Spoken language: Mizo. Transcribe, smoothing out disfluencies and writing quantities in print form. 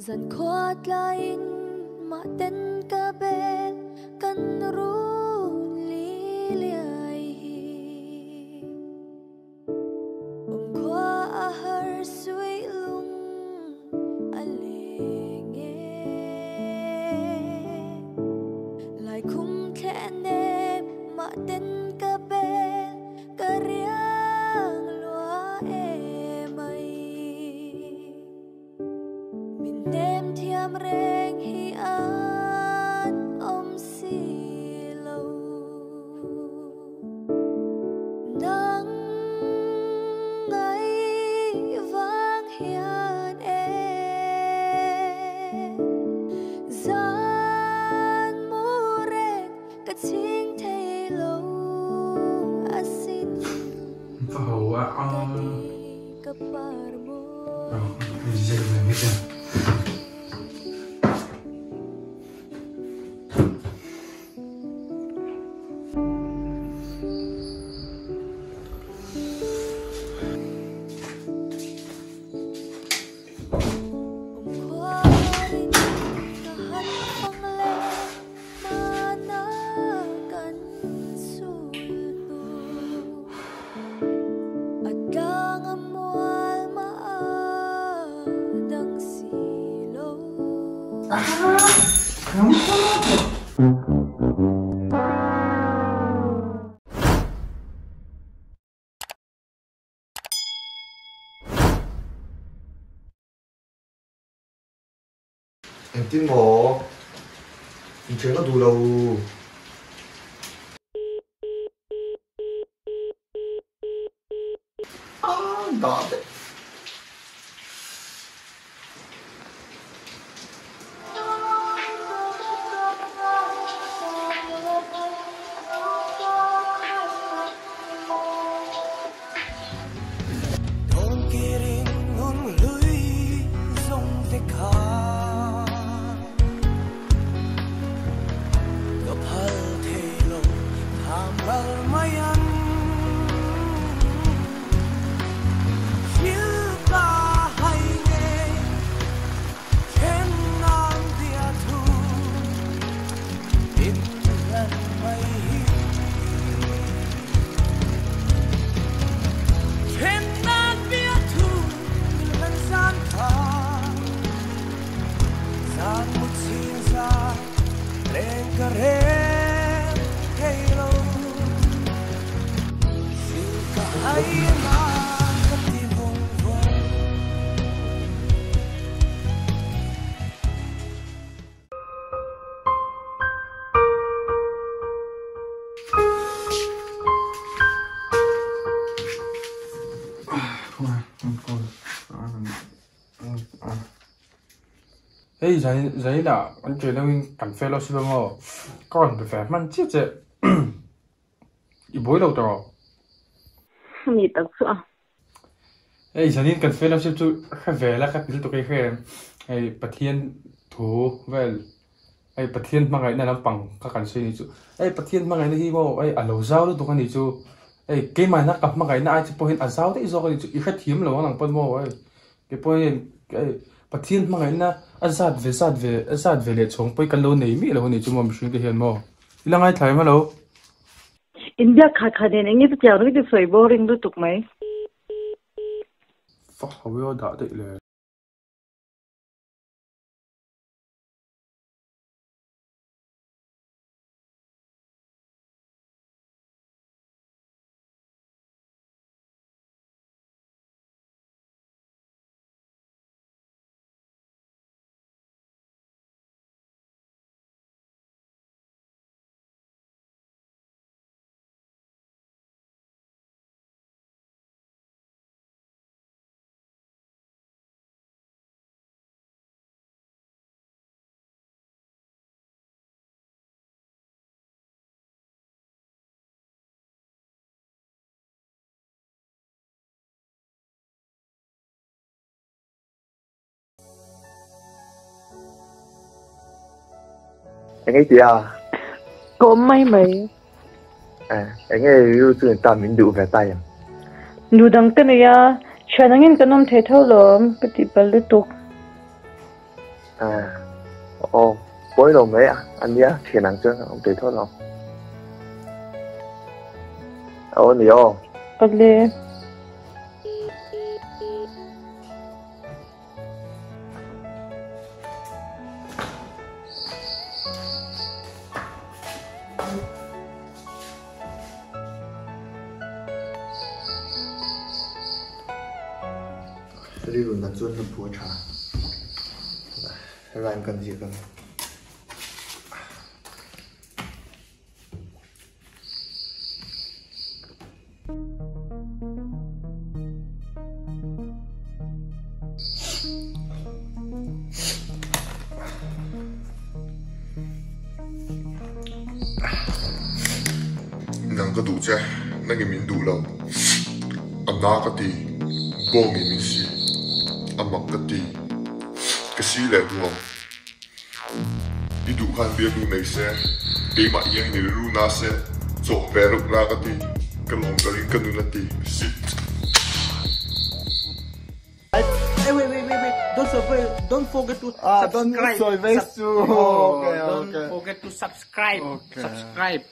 Zankhua tlaiin mahten ka bel kan run li liai hi. Awmkhua a har suih lung a leng e. Laikhum thleh nem mahten ka bel ka riang lua e mai. Min hnem thiam reng hi an awm si lo. Nang ngai vang hian e zan mu reng ka chhing thei lo asin. Va ho a Ka di ka par mawi. Zir ve mai chuan. Engtin maw? Inthen ka duh lo. Ah, dah daih. Hei zainah kan ṭe deuhin kan fellowship a maw ka rawn be ve hman chiah che i buai lo tawh rawh. Ni tak chu a. Hei zanin kan fellowship chu hre ve la ka ti lutuk e hre hei Pathian thu vel hei Pathian hmangaihna lampang kha kan sawi ni chu hei Pathian hmangaihna hi maw hei a lo zau lutuk a ni chu hei keimahna ka hmangaihna ai chu pawhin a zau daih zawk a ni chu i hrethiam lo ang ang pawn maw hei Kei pawh hian hei Pathian hmangaihna a zat ve zat ve a zat ve leh chhawng pawh hi kan lo nei miah lo a nih chu maw mihring te hian maw i la ngaithla em hello. India khat khat nen eng nge chutiang ringawt i sawi boring lutuk mai. Fuck ho i aw dah daih le. Eng ei tia? Ka awm mai mai. Eh, eng nge rilru chu in tan min duh ve ta em? Nu dang ka nei a, thian angin kan awm thei tho lawm, ka tih palh lutuk. Aw pawi lo mai a ania thian ang chuan a awm thei tho lo. Aw ni aw. Awle. Rilru nat chuan ka phu a tha. Rhyme kan ziak ang. Nang ka duh che, nangin min duh lo. A na ka ti, bawngin min si. A mak ka ti, ka si leh huam. I duh khan biaknu nei se, keimah iang in i rilru na se, chawh ve reuh la ka ti, ka lawm ka ring ka nun a ti, sit. Hey, wait, wait, wait, wait. Don't forget, don't forget to Ah, don't subscribe. sawi vei su. Oh, Okay, don't okay. forget to subscribe. Okay. Subscribe.